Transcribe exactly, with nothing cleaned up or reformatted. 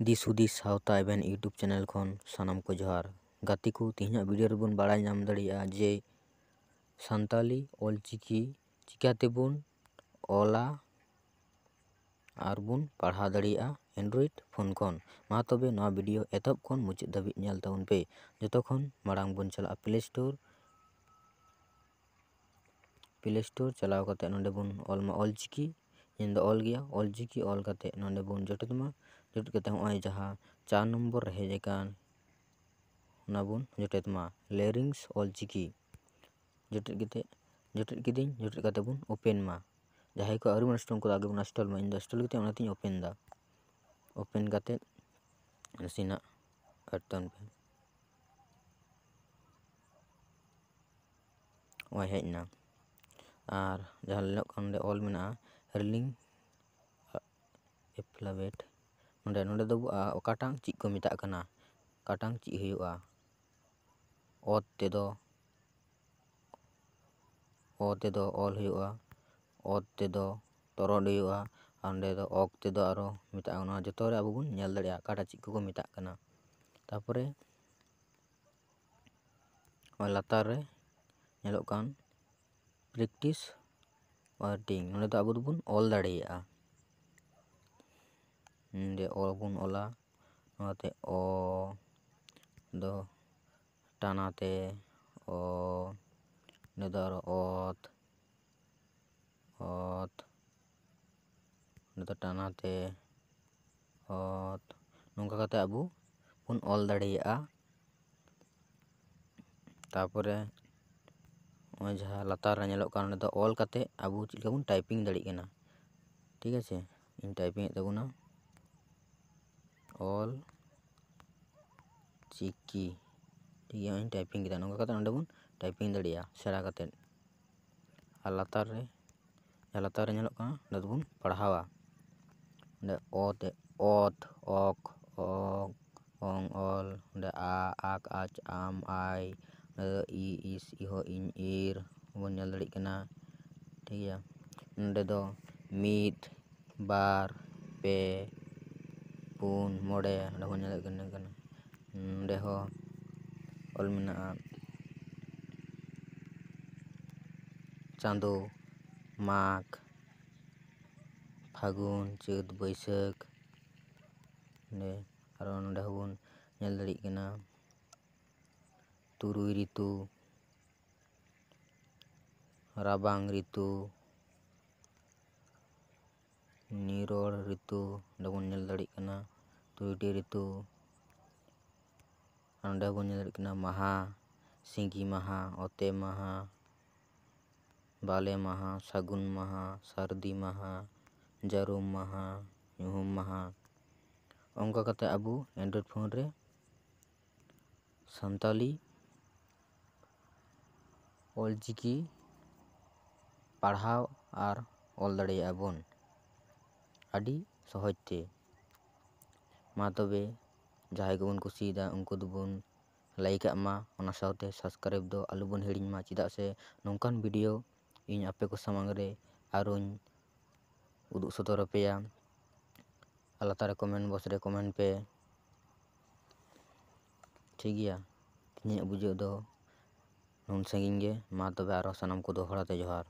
ᱫᱤᱥ ᱦᱩᱫᱤᱥ ᱥᱟᱶᱛᱟ ᱮᱵᱷᱮᱱ YouTube ᱪᱮᱱᱮᱞ ᱠᱷᱚᱱ ᱥᱟᱱᱟᱢ ᱠᱚ ᱡᱚᱦᱟᱨ᱾ ᱜᱟᱛᱮ ᱠᱚ, ᱛᱮᱦᱮᱧᱟᱜ ᱵᱷᱤᱰᱤᱭᱳ ᱨᱮᱵᱚᱱ ᱵᱟᱲᱟᱭ ᱧᱟᱢ ᱫᱟᱲᱮᱭᱟᱜᱼᱟ ᱡᱮ ᱥᱟᱱᱛᱟᱞᱤ ᱚᱞᱪᱤᱠᱤ ᱪᱤᱠᱟᱹ ᱛᱮᱵᱚᱱ ᱚᱞᱟ ᱟᱨ ᱵᱚᱱ ᱯᱟᱲᱦᱟᱣ ᱫᱟᱲᱮᱭᱟᱜᱼᱟ Android ᱯᱷᱳᱱ ᱠᱷᱚᱱ᱾ ᱢᱟ ᱛᱚᱵᱮ ᱱᱚᱣᱟ ᱵᱷᱤᱰᱤᱭᱳ ᱮᱛᱚᱦᱚᱵ ᱠᱷᱚᱱ ᱢᱩᱪᱟᱹᱫ ᱫᱷᱟᱹᱵᱤᱡ ᱧᱮᱞ ᱛᱟᱵᱚᱱ ᱯᱮ᱾ ᱡᱚᱛᱚ ᱠᱷᱚᱱ ᱢᱟᱲᱟᱝ ᱵᱚᱱ ᱪᱟᱞᱟᱜᱼᱟ ᱯᱞᱮ ᱥᱴᱳᱨ᱾ ᱯᱞᱮ ᱥᱴᱳᱨ ᱪᱟᱞᱟᱣ ᱠᱟᱛᱮ ᱱᱚᱰᱮ ᱵᱚᱱ ᱚᱞ ᱢᱟ ᱚᱞᱪᱤᱠᱤ᱾ ᱤᱧ ᱫᱚ ᱚᱞ ᱜᱮᱭᱟ, ᱚᱞᱪᱤᱠᱤ ᱚᱞ ᱠᱟᱛᱮ ᱱᱚᱰᱮ ᱵᱚᱱ ᱡᱚᱴᱮᱫ ᱢᱟ᱾ ᱡᱚᱴᱮᱫ ᱠᱟᱛᱮ ᱱᱚᱜᱼᱚᱭ ᱡᱟᱦᱟᱸ ᱪᱟᱨ ᱱᱚᱢᱵᱚᱨ ᱨᱮ ᱦᱮᱡ ᱟᱠᱟᱱ, ᱚᱱᱟ ᱵᱚᱱ ᱡᱚᱴᱮᱫ ᱢᱟ, ᱞᱮᱨᱤᱝᱥ ᱚᱞᱪᱤᱠᱤ᱾ ᱡᱚᱴᱮᱫ ᱠᱟᱛᱮ, ᱡᱚᱴᱮᱫ ᱠᱤᱫᱟᱹᱧ, ᱡᱚᱴᱮᱫ ᱠᱟᱛᱮ ᱵᱚᱱ ᱳᱯᱮᱱ ᱢᱟ᱾ ᱡᱟᱦᱟᱸᱭ ᱠᱚ ᱟᱹᱣᱨᱤ ᱵᱚᱱ ᱤᱱᱥᱴᱚᱞ ᱠᱟᱫᱟ, ᱟᱜᱮ ᱵᱚᱱ ᱤᱱᱥᱴᱚᱞ ᱢᱟ᱾ ᱤᱧ ᱫᱚ ᱤᱱᱥᱴᱚᱞ ᱠᱟᱛᱮ ᱚᱱᱟᱛᱤᱧ ᱳᱯᱮᱱ ᱮᱫᱟ᱾ ᱳᱯᱮᱱ ᱠᱟᱛᱮ ᱱᱟᱥᱮᱱᱟᱜ ᱟᱴ ᱛᱟᱵᱚᱱ ᱯᱮ᱾ ᱱᱚᱜᱼᱚᱭ ᱦᱮᱡ ᱮᱱᱟ᱾ ᱟᱨ ᱡᱟᱦᱟᱸ ᱧᱮᱞᱚᱜ ᱠᱟᱱ ᱚᱸᱰᱮ ᱚᱞ ᱢᱮᱱᱟᱜᱼᱟ, ᱨᱤᱞᱤᱝ ᱮᱯᱞᱟᱵᱮᱴ᱾ ᱱᱚᱰᱮ, ᱱᱚᱰᱮ ᱫᱚ, ᱟ, ᱚᱠᱟᱴᱟᱝ ᱪᱮᱫ ᱠᱚ ᱢᱮᱛᱟᱜ ᱠᱟᱱᱟ, ᱚᱠᱟᱴᱟᱝ ᱪᱮᱫ ᱦᱩᱭᱩᱜᱼᱟ? ᱚᱛ ᱛᱮᱫᱚ, ᱚ ᱛᱮᱫᱚ ᱚᱞ ᱦᱩᱭᱩᱜᱼᱟ, ᱚᱛ ᱛᱮᱫᱚ ᱛᱚᱨᱚᱡ ᱦᱩᱭᱩᱜᱼᱟ, ᱟᱨ ᱚᱸᱰᱮ ᱫᱚ ᱚᱠ ᱛᱮᱫᱚ ᱟᱨᱚ ᱢᱮᱛᱟᱜᱼᱟ᱾ ᱱᱚᱣᱟ ᱡᱚᱛᱚ ᱨᱮ ᱟᱵᱚ ᱵᱚᱱ ᱧᱮᱞ ᱫᱟᱲᱮᱭᱟᱜᱼᱟ ᱚᱠᱟᱴᱟᱜ ᱪᱮᱫ ᱠᱚᱠᱚ ᱢᱮᱛᱟᱜ ᱠᱟᱱᱟ᱾ ᱛᱟᱯᱚᱨᱮ ᱱᱚᱜᱼᱚᱭ ᱞᱟᱛᱟᱨ ᱨᱮ ᱧᱮᱞᱚᱜ ᱠᱟᱱ ᱯᱨᱮᱠᱴᱤᱥ ᱣᱟᱨᱰᱤᱝ, ᱱᱚᱰᱮ ᱫᱚ ᱟᱵᱚ ᱫᱚᱵᱚᱱ ᱚᱞ ᱫᱟᱲᱮᱭᱟᱜᱼᱟ᱾ ᱱᱚᱰᱮ ᱚᱞ ᱵᱚᱱ ᱚᱞᱟ, ᱱᱚᱣᱟᱛᱮ ᱚ ᱫᱚ ᱴᱟᱱᱟᱛᱮ ᱚ, ᱱᱚᱰᱮ ᱫᱚ ᱟᱨᱚ ᱚᱛ, ᱚᱛ, ᱱᱚᱰᱮ ᱫᱚ ᱴᱟᱱᱟᱛᱮ ᱚᱛ᱾ ᱱᱚᱝᱠᱟ ᱠᱟᱛᱮ ᱟᱵᱚ ᱵᱚᱱ ᱚᱞ ᱫᱟᱲᱮᱭᱟᱜᱼᱟ᱾ ᱛᱟᱯᱚᱨᱮ ᱱᱚᱜᱼᱚᱭ ᱡᱟᱦᱟᱸ ᱞᱟᱛᱟᱨ ᱨᱮ ᱧᱮᱞᱚᱜ ᱠᱟᱱ, ᱚᱸᱰᱮ ᱫᱚ ᱚᱞ ᱠᱟᱛᱮ ᱟᱵᱚ ᱪᱮᱫ ᱞᱮᱠᱟ ᱵᱚᱱ ᱴᱟᱭᱯᱤᱝ ᱫᱟᱲᱮᱭᱟᱜ ᱠᱟᱱᱟ᱾ ᱴᱷᱤᱠ ᱟᱪᱷᱮ, ᱤᱧ ᱴᱟᱭᱯᱤᱝ ᱮᱫ ᱛᱟᱵᱚᱱᱟ, ᱚᱞ ᱪᱤᱠᱤ᱾ ᱴᱷᱤᱠ ᱜᱮᱭᱟ, ᱤᱧ ᱴᱟᱭᱯᱤᱝ ᱠᱮᱫᱟ᱾ ᱱᱚᱝᱠᱟ ᱠᱟᱛᱮ ᱱᱚᱰᱮ ᱵᱚᱱ ᱴᱟᱭᱯᱤᱝ ᱫᱟᱲᱮᱭᱟᱜᱼᱟ ᱥᱮᱬᱟ ᱠᱟᱛᱮ᱾ ᱟᱨ ᱞᱟᱛᱟᱨ ᱨᱮ, ᱡᱟᱦᱟᱸ ᱞᱟᱛᱟᱨ ᱨᱮ ᱧᱮᱞᱚᱜ ᱠᱟᱱᱟ, ᱚᱸᱰᱮ ᱫᱚᱵᱚᱱ ᱯᱟᱲᱦᱟᱣᱟ᱾ ᱚᱸᱰᱮ ᱚ ᱛᱮ ᱚᱛ, ᱚᱠ, ᱚᱜ, ᱚᱝ, ᱚᱞ, ᱚᱸᱰᱮ ᱟ, ᱟᱠ, ᱟᱪ, ᱟᱢ, ᱟᱭ, ᱚᱸᱰᱮ ᱫᱚ ᱤ, ᱤᱥ, ᱤᱦᱚ, ᱤᱧ, ᱤᱨ ᱵᱚᱱ ᱧᱮᱞ ᱫᱟᱲᱮᱭᱟᱜ ᱠᱟᱱᱟ᱾ ᱴᱷᱤᱠ ᱜᱮᱭᱟ, ᱱᱚᱸᱰᱮ ᱫᱚ ᱢᱤᱫ, ᱵᱟᱨ, ᱯᱮ, ᱯᱩᱱ, ᱢᱚᱬᱮ, ᱚᱸᱰᱮ ᱵᱚᱱ ᱧᱮᱞᱮᱫ ᱠᱟᱱᱟ, ᱠᱟᱱᱟ᱾ ᱱᱚᱸᱰᱮ ᱦᱚᱸ ᱚᱞ ᱢᱮᱱᱟᱜᱼᱟ ᱪᱟᱸᱫᱳ, ᱢᱟᱜᱽ, ᱯᱷᱟᱹᱜᱩᱱ, ᱪᱟᱹᱛ, ᱵᱟᱹᱭᱥᱟᱹᱠᱷ᱾ ᱱᱚᱸᱰᱮ ᱟᱨᱚ ᱱᱚᱸᱰᱮ ᱦᱚᱸᱵᱚᱱ ᱧᱮᱞ ᱫᱟᱲᱮᱭᱟᱜ ᱠᱟᱱᱟ ᱛᱩᱨᱩᱭ ᱨᱤᱛᱩ, ᱨᱟᱵᱟᱝ ᱨᱤᱛᱩ, ᱱᱤᱨᱚᱲ ᱨᱤᱛᱩ, ᱚᱸᱰᱮ ᱵᱚᱱ ᱧᱮᱞ ᱫᱟᱲᱮᱭᱟᱜ ᱠᱟᱱᱟ ᱛᱩᱨᱩᱭᱴᱤ ᱨᱤᱛᱩ᱾ ᱟᱨ ᱱᱚᱸᱰᱮ ᱵᱚᱱ ᱧᱮᱞ ᱫᱟᱲᱮᱭᱟᱜ ᱠᱟᱱᱟ ᱢᱟᱦᱟ, ᱥᱤᱸᱜᱤ ᱢᱟᱦᱟ, ᱚᱛᱮ ᱢᱟᱦᱟ, ᱵᱟᱞᱮ ᱢᱟᱦᱟ, ᱥᱟᱹᱜᱩᱱ ᱢᱟᱦᱟ, ᱥᱟᱹᱨᱫᱤ ᱢᱟᱦᱟ, ᱡᱟᱹᱨᱩᱢ ᱢᱟᱦᱟ, ᱧᱩᱦᱩᱢ ᱢᱟᱦᱟ᱾ ᱚᱱᱠᱟ ᱠᱟᱛᱮ ᱟᱵᱚ Android ᱯᱷᱳᱱ ᱨᱮ ᱥᱟᱱᱛᱟᱞᱤ ᱚᱞᱪᱤᱠᱤ ᱯᱟᱲᱦᱟᱣ ᱟᱨ ᱚᱞ ᱫᱟᱲᱮᱭᱟᱜᱼᱟ ᱵᱚᱱ ᱟᱹᱰᱤ ᱥᱚᱦᱚᱡᱽ ᱛᱮ᱾ ᱢᱟ ᱛᱚᱵᱮ, ᱡᱟᱦᱟᱸᱭ ᱠᱚᱵᱚᱱ ᱠᱩᱥᱤᱭᱟᱫᱟ ᱩᱱᱠᱩ ᱫᱚᱵᱚᱱ ᱞᱟᱭᱤᱠᱟᱜ ᱢᱟ, ᱚᱱᱟ ᱥᱟᱶᱛᱮ subscribe ᱫᱚ ᱟᱞᱚᱵᱚᱱ ᱦᱤᱲᱤᱧ ᱢᱟ, ᱪᱮᱫᱟᱜ ᱥᱮ ᱱᱚᱝᱠᱟᱱ video ᱤᱧ ᱟᱯᱮ ᱠᱚ ᱥᱟᱢᱟᱝ ᱨᱮ ᱟᱨᱚᱧ ᱩᱫᱩᱜ ᱥᱚᱫᱚᱨ ᱟᱯᱮᱭᱟ᱾ ᱟᱨ ᱞᱟᱛᱟᱨ ᱨᱮ comment box ᱨᱮ comment ᱯᱮ᱾ ᱴᱷᱤᱠ ᱜᱮᱭᱟ, ᱛᱮᱦᱮᱧᱟᱜ video ᱫᱚ ᱱᱩᱱ ᱥᱟᱺᱜᱤᱧ ᱜᱮ᱾ ᱢᱟ ᱛᱚᱵᱮ ᱟᱨᱚ ᱥᱟᱱᱟᱢ ᱠᱚ ᱫᱚᱦᱲᱟ ᱛᱮ ᱡᱚᱦᱟᱨ᱾